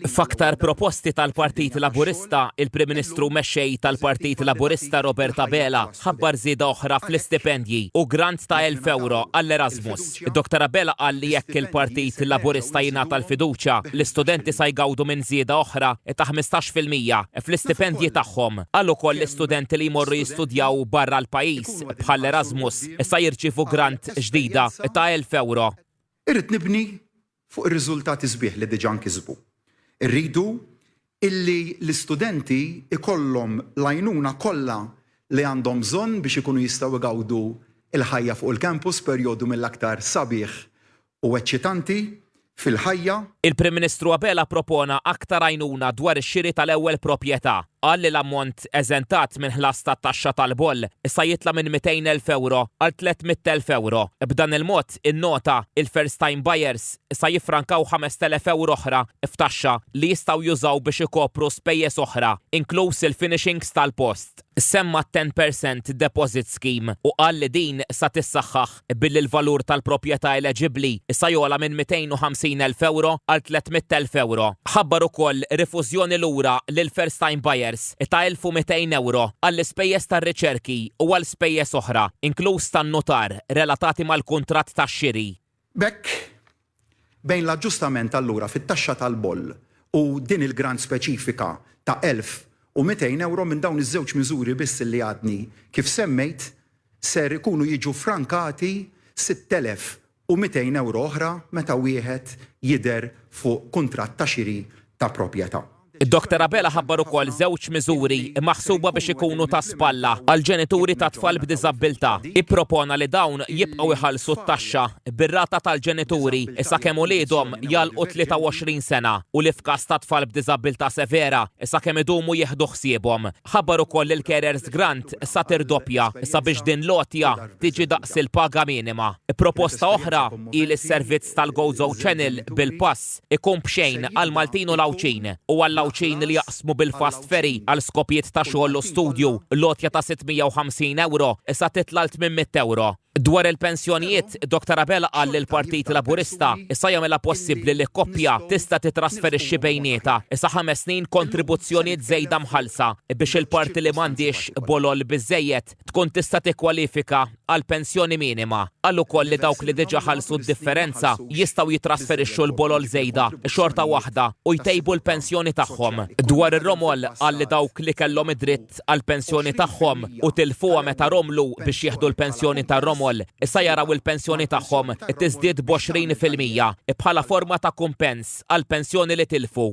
F'aktar proposti tal-Partit Laburista, il-Prim Ministru u Mexxej tal-Partit Laburista Robert Abela ħabbar żieda oħra fl-istipendji u grant ta' 1,000 ewro għall-Erasmus. Dottor Abela qal li jekk il-Partit Laburista jingħata l-fiduċja, l-istudenti sa jgawdu minn żieda oħra ta' 15% fl-istipendji tagħhom. Qal ukoll li studenti li jmorru jistudjaw barra l-pajjiż, bħall-Erasmus, sa jirċievu grant ġdida ta' 1,000 ewro. Irrid nibni fuq ir-riżultati sbieħ li diġà nkisbu. Irridu illi l-istudenti jkollhom l-għajnuna kollha li għandhom bżonn biex ikunu jistgħu jgawdu l-ħajja fuq il-campus, perjodu mill-aktar sabiħ u eċċitanti fil-ħajja. Il-Prim Ministru Abela ppropona aktar għajnuna dwar ix-xiri tal-ewwel proprjetà. Qal li l-ammont eżentat minn ħlas tat-taxxa tal-boll issa jitla' minn 200,000 ewro għal 300,000 ewro. B'dan il-mod, innota, il-first time buyers sa jiffrankaw 5,000 ewro oħra f'taxxa li jistgħu jużaw biex ikopru spejjeż oħra, inkluż il-finishings tal-post. Semma t-ten percent deposit scheme u qal li din sa tissaħħaħ billi l-valur tal-proprjetà eleġibbli issa jogħla minn 250,000 ewro għal 300,000 ewro. Ħabbar ukoll rifużjoni lura lil first time buyers ta' 1,200 ewro għall-ispejjeż tar-riċerki u għal spejjeż oħra, inkluż tan-nutar, relatati mal-kuntratt tax-xiri. B'hekk, bejn l-aġġustament allura fit-taxxa tal-boll u din il-grant speċifika ta' 1,200 ewro minn dawn iż-żewġ miżuri biss li għadni kif semmejt, ser ikunu jiġu ffrankati 6,200 ewro oħra meta wieħed jidher fuq kuntratt ta' xiri ta' proprjetà. Dottor Abela ħabbar ukoll żewġ miżuri maħsuba biex ikunu ta' spalla għall-ġenituri ta' tfal b'diżabbiltà. Ippropona li dawn jibqgħu jħallsu t-taxxa bir-rata tal-ġenituri sakemm uliedhom jagħlqu 23 sena u li f'każ ta' tfal b'diżabbiltà severa sakemm idumu jieħdu ħsiebhom. Ħabbar ukoll li l-Carers Grant sa tirdoppja sabiex din l-għotja tiġi daqs il-paga minima. Proposta oħra hi li s-servizz tal-Gozo Channel bil-pass ikun b'xejn għall-Maltin u l-Għawdxin u għall-Għawdxin li jaqsmu bil-fast ferry għal skopijiet ta' xogħol u studju, l-għotja ta' 650 ewro sa titla' għal 800 ewro. Dwar il-pensjonijiet, Dottor Abela qal li l-Partit Laburista issa jagħmilha possibbli li koppja tista' titrasferixxi bejnietha sa ħames snin kontribuzzjonijiet żejda mħallsa biex il-parti li m'għandhiex bolol biżżejjed tkun tista' tikkwalifika għal pensjoni minima. Qal ukoll li dawk li diġà ħallsu d-differenza jistgħu jittrasferixxu l-bolol żejda xorta waħda u jtejbu l-pensjoni tagħhom. Dwar ir-romol qal li dawk li kellhom id-dritt għall-pensjoni tagħhom u tilfuha meta romlu biex jieħdu l-pensjoni tar-romol, issa jaraw il-pensjoni tagħhom tiżdied b'20% bħala forma ta' kumpens għall-pensjoni li tilfu.